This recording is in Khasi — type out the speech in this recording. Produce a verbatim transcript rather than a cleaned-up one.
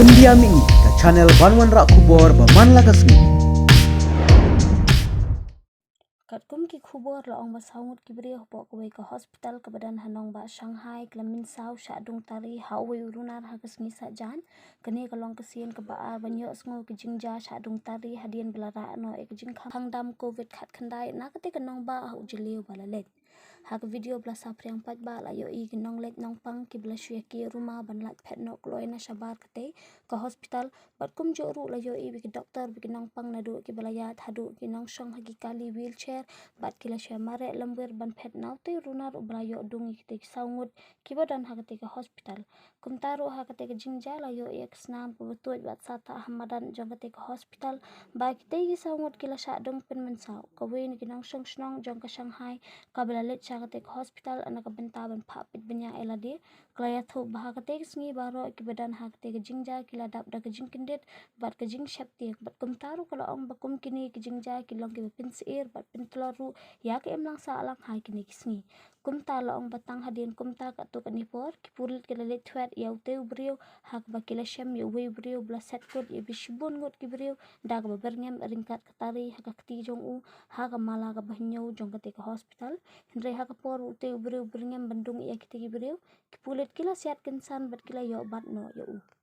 India Mini, ka channel ban wanrah khubor ba man la ka sngi. Katkum ki khubor la ong ba saw ngut ki briew hapoh kawei ka hospital kaba don ha nongbah Shanghai ki la mynsaw shah dung tari ha uwei u runar ha ka sngi Saitjaiñ. Kane ka long ka sien kaba ar ban ïohsngew ka jingjia shah dung tari hadien ba la rah noh ïa ka jingkhang dam covid khatkhyndai na katei ka nongbah ha u jylliew ba la leit. Ha ka video ba la saphriang paidbah la ïohi ki nongleit nongpang kiba la shu ïa kieh ruma ban lait phet noh kloi na shabar katei ka hospital. Bad kumjuh ruh la ïohi ba ki doktor bad ki nongpang naduh kiba la ïaid haduh ki nongshong ha ki kali wheelchair bad ki la shu mareh lymwir ban phet na utei u runar uba la ïoh dung ïa kitei ki saw ngut kiba don ha katei ka hospital. Kumta ruh ha katei ka jingjia la ïohi ïa ka snam kaba tuid bad sah tah ha madan jong katei ka hospital ba kitei ki saw ngut ki la shah dung pynmynsaw. Kawei na ki nongshong shnong jong ka Shanghai kaba la leit sha katei ka hospital na ka bynta ban phah peit bniah ïa lade ka la ïathuh ba ha katei ka sngi baroh kiba don ha katei ka jingjia ki la dap da ka jingkyndit bad ka jingsheptieng. Bad kumta ruh ka la ong ba kum kine ki jingjia ki long kiba pynsyier bad pyntlor ruh ïa ka imlang sahlang ha kine ki sngi. Kumta la ong ba tang hadien kumta katto katne por ki pulit ki la leit thwet ïa utei u briew ha kaba ki la shem ïa uwei u briew ba la set kut ïa ba shibun ngut ki briew da kaba byrngem ryngkat ka tari ha ka kti jong u ha ka mala kaba hynñiew jong katei ka hospital. Hynrei ha ka por utei u briew byrngem ban dung ïa kitei ki briew, ki pulit ki la siat kynsan bad ki la ïoh bat noh ïa u.